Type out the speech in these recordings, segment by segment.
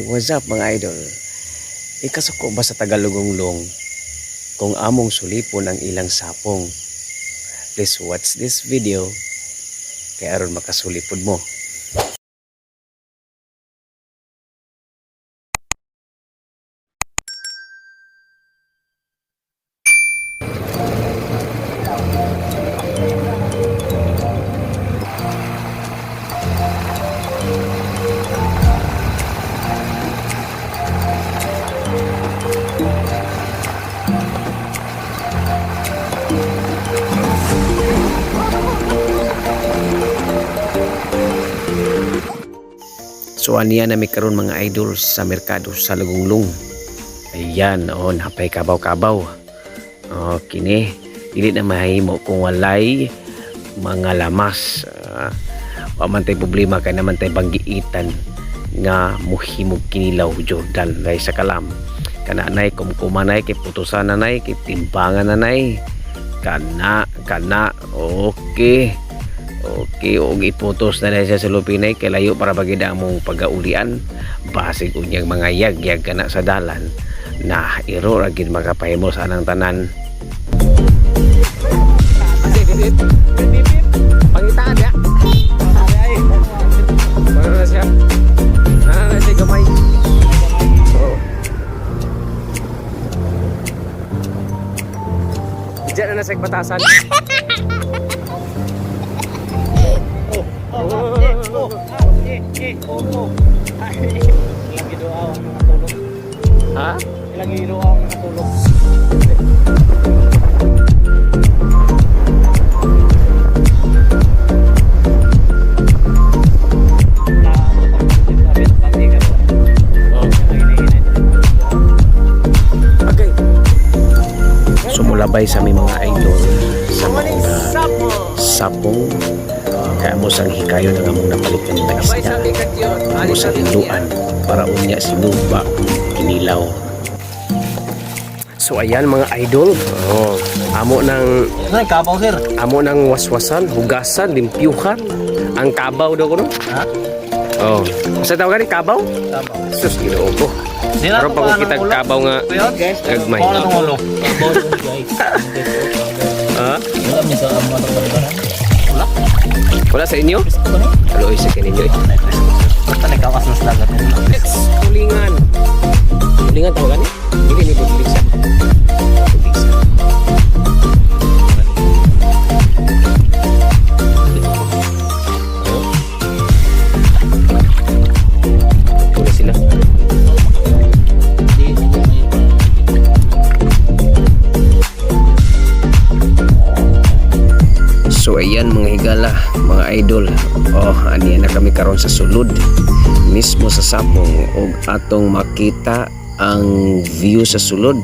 What's up, mga idol? Ikasuko ba sa Tagalogong kung among sulipon ang ilang sapong? Please watch this video kay aron makasulipod mo. So aniya na mi karon, mga idol, sa merkado sa Lagonglong. Ayan, oh, napay kabaw-kabaw. Oh, kini dili na mahimo kung walay mga lamas. Wa man tay problema kay naman tay banggiitan nga muhimog kinilaw, Jordan ray sa kalam. Kana nay kumkumanay kay putusan na nay kay timbangan na nay. Kana kana, okay. Okay, og iputos na siya sa lupinay kay layo para bagida among pagaulian. Basig unyang mga yagyag kana sa dalan na iro ra gid makapahimo sa anang tanan. Pangitaan ya. Para na siya. Ana na siya gamay. Oo. Diyan na na siya batasan. Ilang giduaw ang nakatulog. Ha? Ilang giduaw ang nakatulog. Oh. Okay. Sumulabay sa mi, mga idol, sa mga sapong kaya mo sang hikayon ang among napalitan nga isda. Amo sa hinduan para unya sinuba kinilaw. So ayan, mga idol, oh, amo nang Ay, kabaw, sir. Amo nang waswasan, hugasan, limpyuhan ang kabaw daw kuno. Ha? Oh. Sa tawag gani kabaw? Kabaw. Sus, Ginoo ko. Karon pa ko kitag kabaw nga Guys, gagmay. Paano itong ulo? Kabaw doon, guys. Ha? Wala mi sa amo atong balibaran. Wala. Wala sa inyo? Ito ni. Aloy sa kaninyo eh. Basta nagkawas na sa dagat. Tulingan. Tulingan tawag gani? Dili ni budlig sa. Budlig sa. Oh. Ito na sila. So ayan, mga higala, mga idol. Oh, aniya na kami karon sa sulod mismo sa sapong og atong makita ang view sa sulod.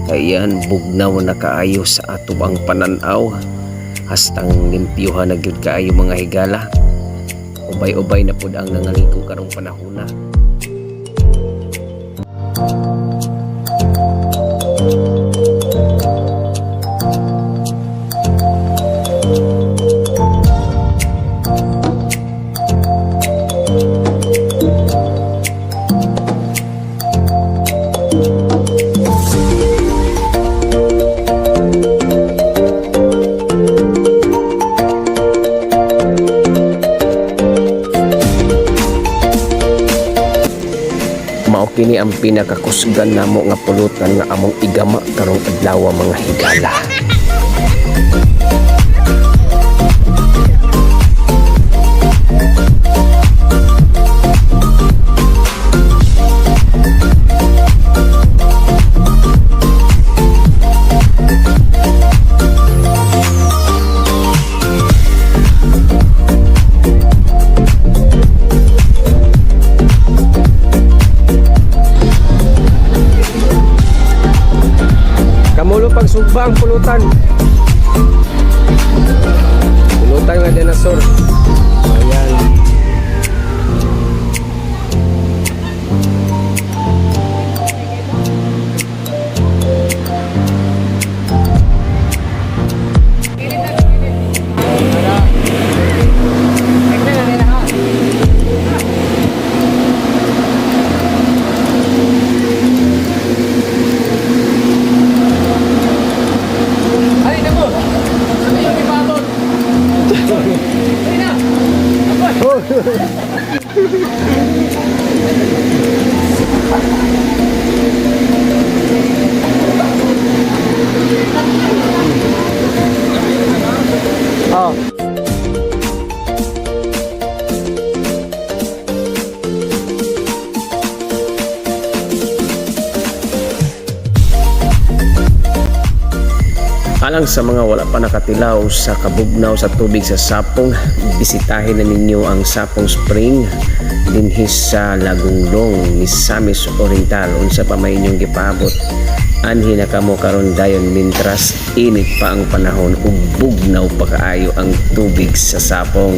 Ayan, bugnaw na kaayo sa ato ang pananaw. Hastang limpyuhan na gyud kaayo, mga higala. Ubay-ubay na pud ang nangaligo karong panahona. Mao kini ang pinakakusgan namo nga pulutan nga among igama karong adlaw, mga higala. Kamulo pag sugba ang pulutan. Pulutan nga dinosaur. Ayan. Alang sa mga wala pa nakatilaw sa kabugnaw sa tubig sa Sapong, bisitahin na ninyo ang Sapong Spring dinhi sa Lagonglong, Misamis Oriental. Unsa pa may inyong gipaabot? Anhi na kamo karon dayon mintras init pa ang panahon ug bugnaw pa kaayo ang tubig sa Sapong.